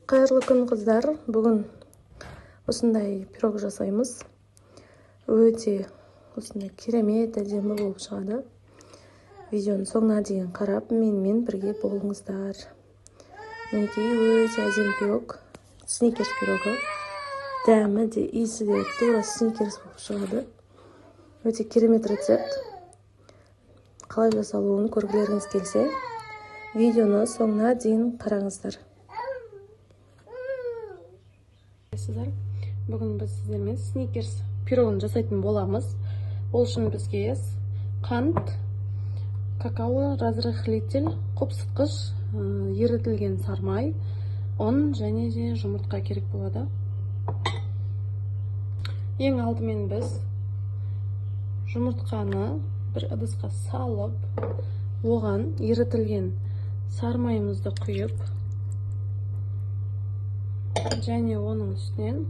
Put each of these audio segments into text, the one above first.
Қайырлы күн, қыздар. Бүгін осындай пирог жасаймыз. Өте осындай керемет әдемі болып шығады. Видеоның соңына дейін қарап, менімен бірге болыңыздар. Мінекей, өте әдемі пирог, сникерс пирогы. Дәмі де, иісі де тура сникерс болып шығады. Өте керемет рецепт. Қалай жасалуын көргілеріңіз келсе, видеоны соңына дейін қараңыздар. Бүгін біз сіздермен сникерс пирогын жасайтын боламыз. Ол үшін бізге қант, какао, разрыхлитель, қопсытқыш, ерітілген сармай, ұн және де жұмыртқа керек болады. Ең алдымен біз жұмыртқаны бір ыдысқа салып, оған ерітілген сармайымызды құйып, және оның үстінен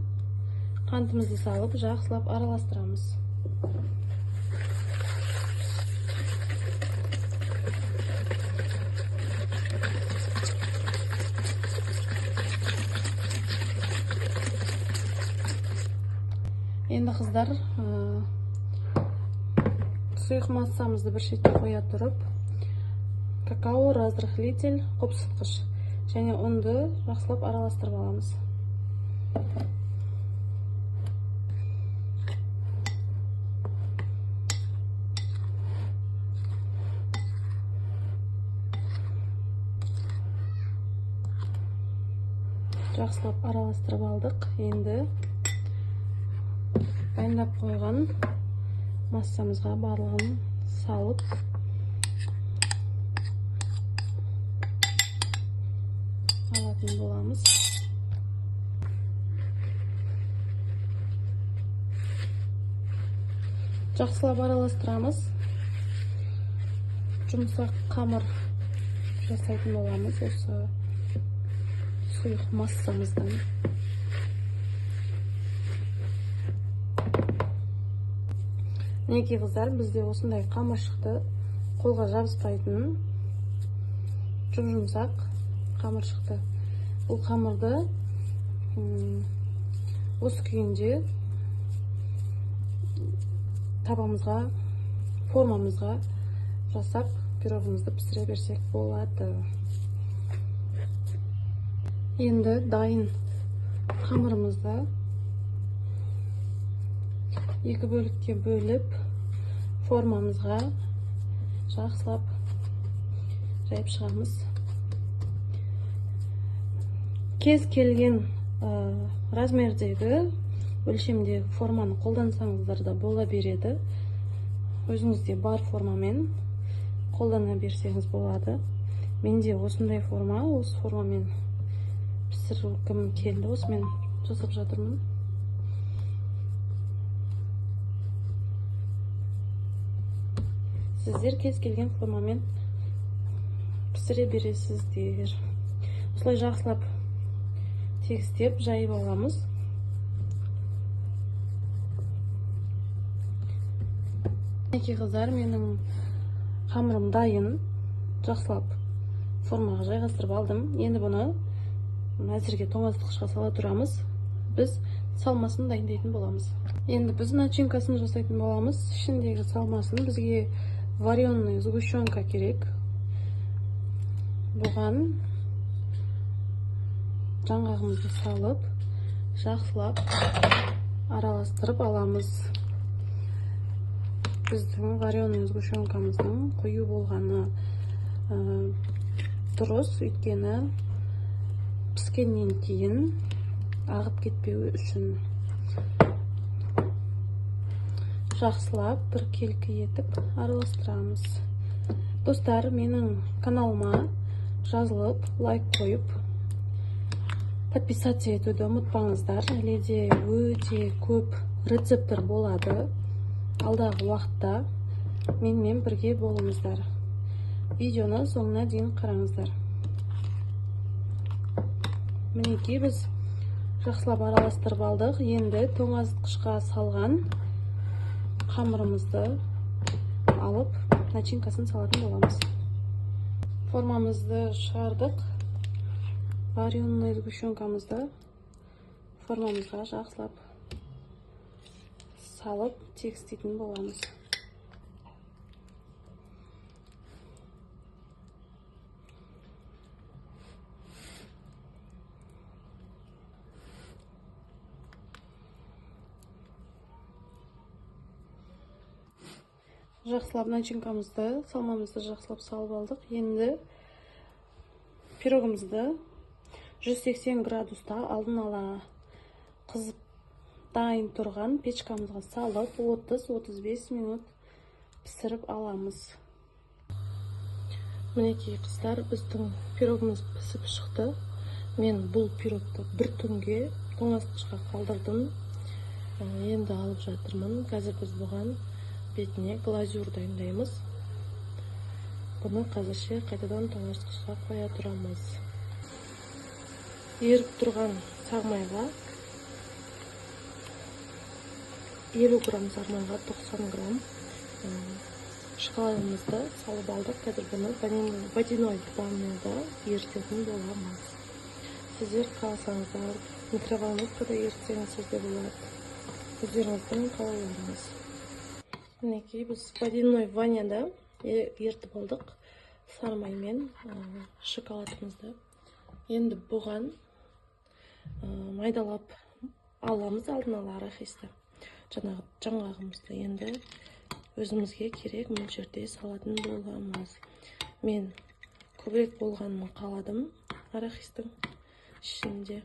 қантымызды салып, жақсылап араластырамыз. Енді қыздар, сұйық массамызды бір шетке қоя тұрып, какао, разрыхлитель, қопсытқыш және ұнды жақсылап араластырып аламыз. Жақсылап араластырып алдық. Енді дайындап қойған массамызға барлығын салып, алатын боламыз. Жақсылап араластырамыз. Жұмсақ қамыр жасайтын боламыз осы сұйық массамыздан. Мінекей қыздар, бізде осындай қамыр шықты. Қолға жабыспайтын жұп-жұмсақ қамыр шықты. Бұл қамырды осы күйінде табамызға, формамызға жасап, пирогымызды пісіре берсек болады. Енді дайын қамырымызды екі бөлікке бөліп, формамызға жақсылап жайып шығамыз. Кез келген размердегі, өлшемдегі форманы қолдансаңыздар да бола береді. Өзіңізде бар формамен қолдана берсеңіз болады. Менде осындай форма, осы формамен пісіргім келді, осымен жасап жатырмын. Сіздер кез келген формамен пісіре бересіздер. Осылай жақсылап тегістеп жайып аламыз. Мінекей қыздар, менің қамырым дайын. Жақсылап формаға жайғастырып алдым. Енді бұны әзірге тоңазытқышқа сала тұрамыз. Біз салмасын дайындайтын боламыз. Енді біз начинкасын жасайтын боламыз. Ішіндегі салмасын бізге вареный сгущенка керек. Бұған жаңғағымызды салып, жақсылап араластырып аламыз. Біздің вареный сгущенкамыздың қою болғаны дұрыс, өйткені піскеннен кейін ағып кетпеуі үшін. Жақсылап біркелкі етіп араластырамыз. Достар, менің каналыма жазылып, лайк қойып, подписаться етуді ұмытпаңыздар. Әлі де өте көп рецепттер болады. Алдағы уақытта менімен бірге болыңыздар. Видеоны соңына дейін қараңыздар. Мінекей біз жақсылап араластырып алдық. Енді тоңазытқышқа салған қамырымызды алып, начинкасын салатын боламыз. Формамызды шығардық. Вареный сгущенкамызды формамызға жақсылап салып тегістейтін боламыз. Жақсылап начинкамызды, салмамызды жақсылап салып алдық. Енді пирогымызды 180 градуста алдын ала қызып дайын тұрған печкамызға салып 30-35 минут пісіріп аламыз. Мінекей қыздар, біздің пирогымыз пісіп шықты. Мен бұл пирогты бір түнге тоңазытқышқа қалдырдым. Енді алып жатырмын. Қазір біз бұған бетіне глазур дайындаймыз. Бұны қазірше қайтадан тоңазытқышқа қоя тұрамыз. Еріп тұрған сармайға 50 грамм сармайға 90 грамм шоколадымызды салып алдық. Қазір бұны водяной ваннада ерітетін боламыз. Сіздер қаласаңыздар микроволновкада ерітсеңіздер де болады. Өздеріңіздің қалауларыңыз. Мінекей біз водяной ваннада ерітіп алдық сармай мен шоколадымызды. Енді бұған майдалап аламыз алдын ала арахисті, жаңағы жаңғағымызды. Енді өзімізге керек мөлшерде салатын боламыз. Мен көбірек болғанын қаладым арахистің ішінде,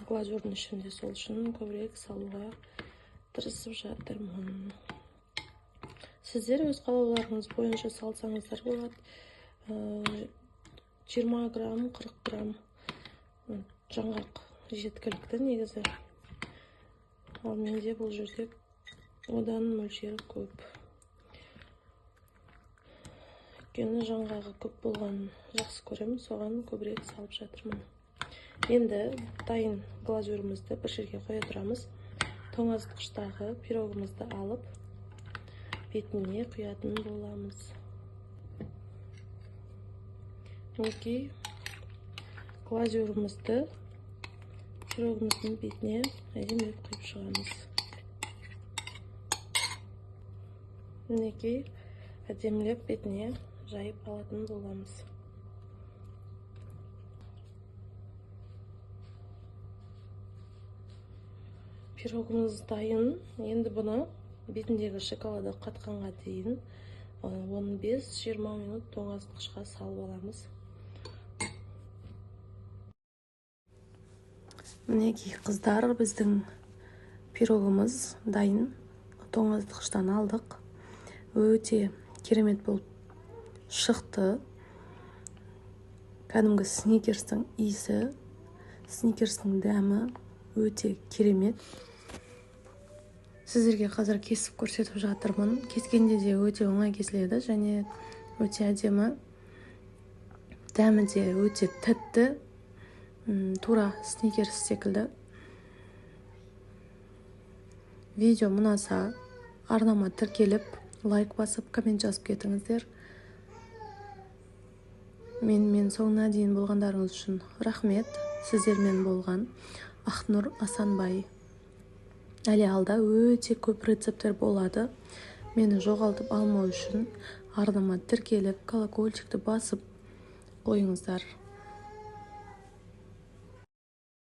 глазурдың ішінде, сол үшін көбірек салуға тырысып жатырмын. Сіздер өз қалауларыңыз бойынша салсаңыздар болады. 20 грамм, 40 грамм жаңғақ жеткілікті негізі. Ал менде бұл жерде одан мөлшері көп. Өйткені жаңғағы көп болғанын жақсы көремін, соған көбірек салып жатырмын. Енді дайын глазурымызды бір жерге қоя тұрамыз. Тоңазытқыштағы пирогымызды алып бетіне құятын боламыз. Мінекей глазурымызды пирогымыздың бетіне әдемілеп құйып шығамыз. Мінекей әдемілеп бетіне жайып алатын боламыз. Пирогымыз дайын. Енді бұны бетіндегі шоколады қатқанға дейін 15-20 минут тоңазытқышқа салып аламыз. Мінекей қыздар, біздің пирогымыз дайын. Тоңазытқыштан алдық. Өте керемет болып шықты. Кәдімгі сникерстің иісі, сникерстің дәмі өте керемет. Сіздерге қазір кесіп көрсетіп жатырмын. Кескенде де өте оңай кесіледі және өте әдемі. Дәмі де өте тәтті, тура сникерс секілді. Видео ұнаса арнама тіркеліп, лайк басып, коммент жазып кетіңіздер. Менімен соңына дейін болғандарыңыз үшін рахмет. Сіздермен болған Ақнұр Асанбай. Әлі алда өте көп рецепттер болады. Мені жоғалтып алмау үшін арнама тіркеліп, колокольчикті басып қойыңыздар.